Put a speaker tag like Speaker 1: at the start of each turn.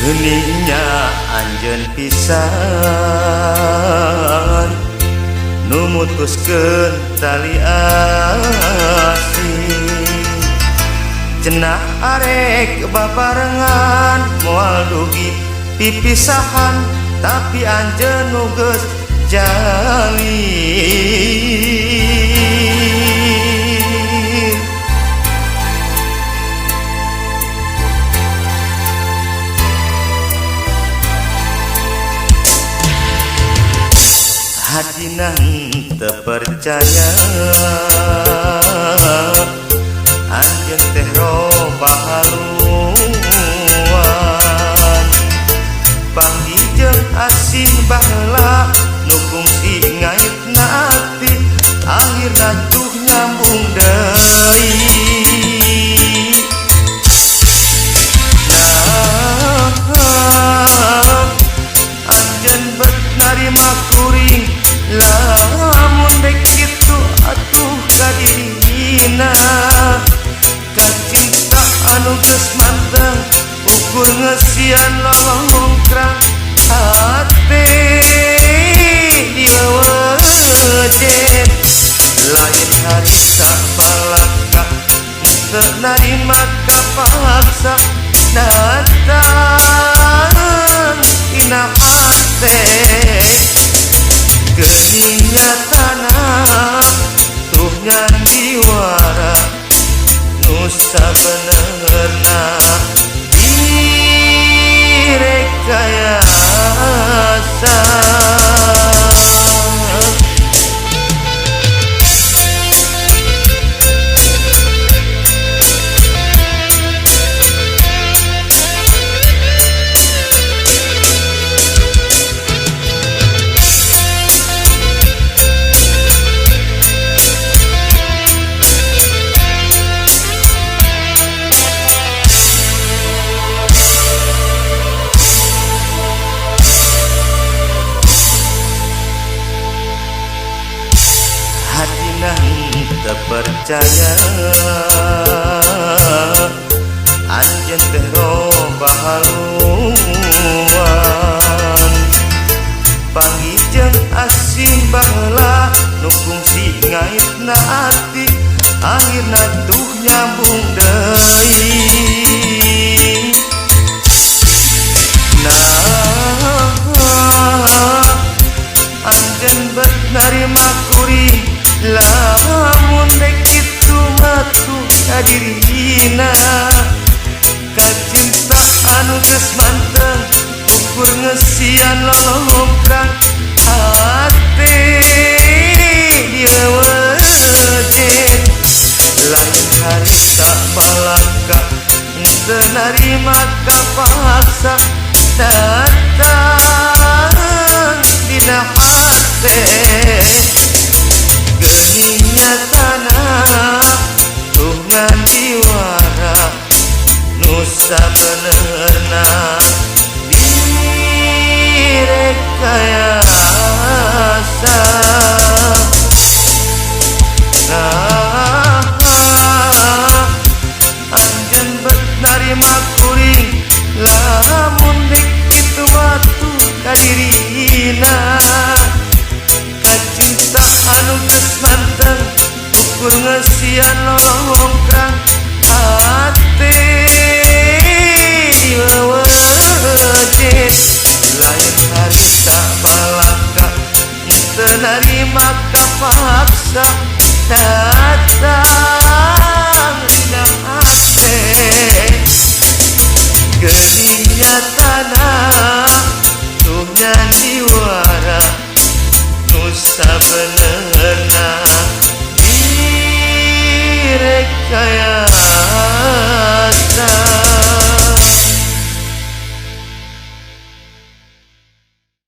Speaker 1: Geuning anjeun pisan nu mutuskeun tali asih. Cenah arek babarengan moal dugi pipisahan, tapi anjeun nu geus jalin. Hadina teu percaya anjeun teh robah haluan, panggih jeung asih baheula nu kungsi ngaitna ati, akhirna tuh nyambung deui. Nah, anjeun bet narima kuring, lamun dek kitu atuh ka dirina. Kacinta anu geus manteng ukur ngeusian lolongkrang hate diwewejen. Lain harita balaka teu narima kapaksa, datang dina hate. Geuning nyatana tuh nyandiwara nu sabenerna direkayasa. Hadina teu percaya anjeun teh robah haluan, panggih jeung asih baheula nu kungsi ngaitna ati, akhirna tuh nyambung deui. Nah, anjeun bet narima kuring, lamun dek kitu matuh ka dirina. Kacinta anu geus manteng ukur ngeusian lolongkrang hate diwewejen. Lain harita balaka teu narima kapaksa, datang dina hate. Geuning nyatana tuh ngandiwara nu sabenerna direkayasa. Nah, anjeun bet narima kuring, lamun dek kitu matuh ka dirina. Kacinta anu geus manteng ukur ngeusian lolongkrang hate diwewejen. Lain harita balaka teu narima kapaksa, datang dina hate. Geuning nyatana tuh nyandiwara nu sabenerna direkayasa.